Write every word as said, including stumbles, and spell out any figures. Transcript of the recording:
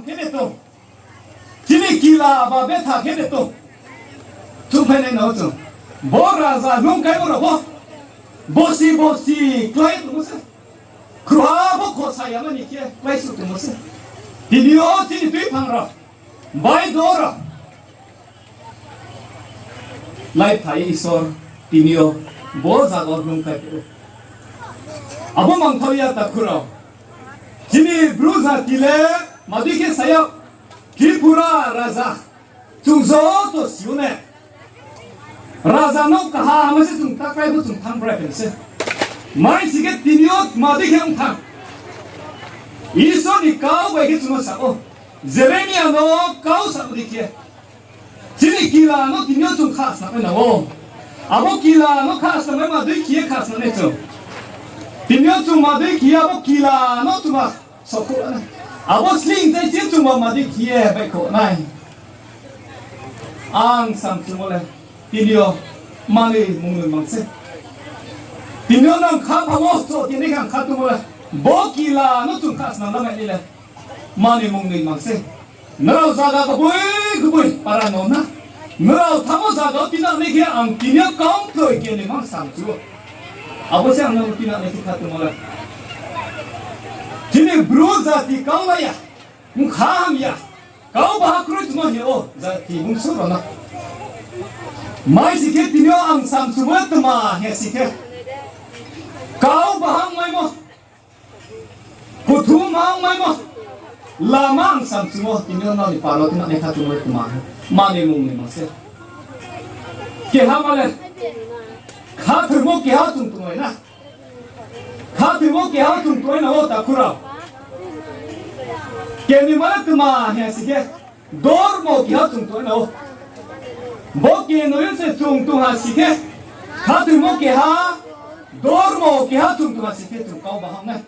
Khe de tong. Chini kila ba betha khe de tong. Chungphainai no chung. Bo raja nung kaibo rao pho. Bosi bosi klái tongmo se. Kruha bo khosa yama ni khe klái suh tongmo se. Tini yo chini tuiphang rao. Bai do rao. Laiphai Isor tini yo bo zaga wo nung kaibo. Abo mangthao ya takhu rao. Chini Bru jati le madui khe sa ya, Tripura raja, chung joto si ou ne. Raja no kaham se chung ta klái pho chung thanng brai phen se. Mai si khe tini yo madui khe ong thanng. Isor ni kau bai khe chung no sa ou. Jeremia no kau sa ou dei khe. Chini kila no tini yo chung khasnang nai nang ou. Abo kila no khasnang nai madui khe ye khasnang nai chung. Tini yo chung madui khe ye abo kila no chung ba sokhouh nai. Abo sleing chai se chung ba madui khe ye baihkhouh nai. Ang samchumo le tini yo manoi mungnoi mang se. Tini yo nang khaphang wo choh tini khe ang kha tongmo le, bo kila no chung khasnang lamai ni le manoi mungnoi mang se. Nrao zaga kboi kboi para no na. Nrao thanngmo zaga wo tinang nai khe ang tini yo kau kroi khe ni mang samchu ou. Abo se ang no tinang nai khe kha tongmo le. Chini Bru jati kau la ya. Bkha hamya. Kau baha kroi tongmo hing ou jati bung su rao no. Mai si khe tini yo ang samchumo tma hing si khe. Kau baha ongmaimo. Kuthuma ongmaimo. Lama ang samchumo tini yo nrao ni para wo tinang nai kha tongmo tma. Manoi mungnoi mang se. Keha ma le. Khathoimo keha chung tonglai na. Khathoimo keha chung tonglai nang ou takhu rao. Kenoi ma le tma hing si khe. Dormo keha chung tonglai nang ou. Bo kenoi yo se chung tong ha si khe. Khathoimo keha. Dormo keha chung tong ha si khe chung kau baha ong nai.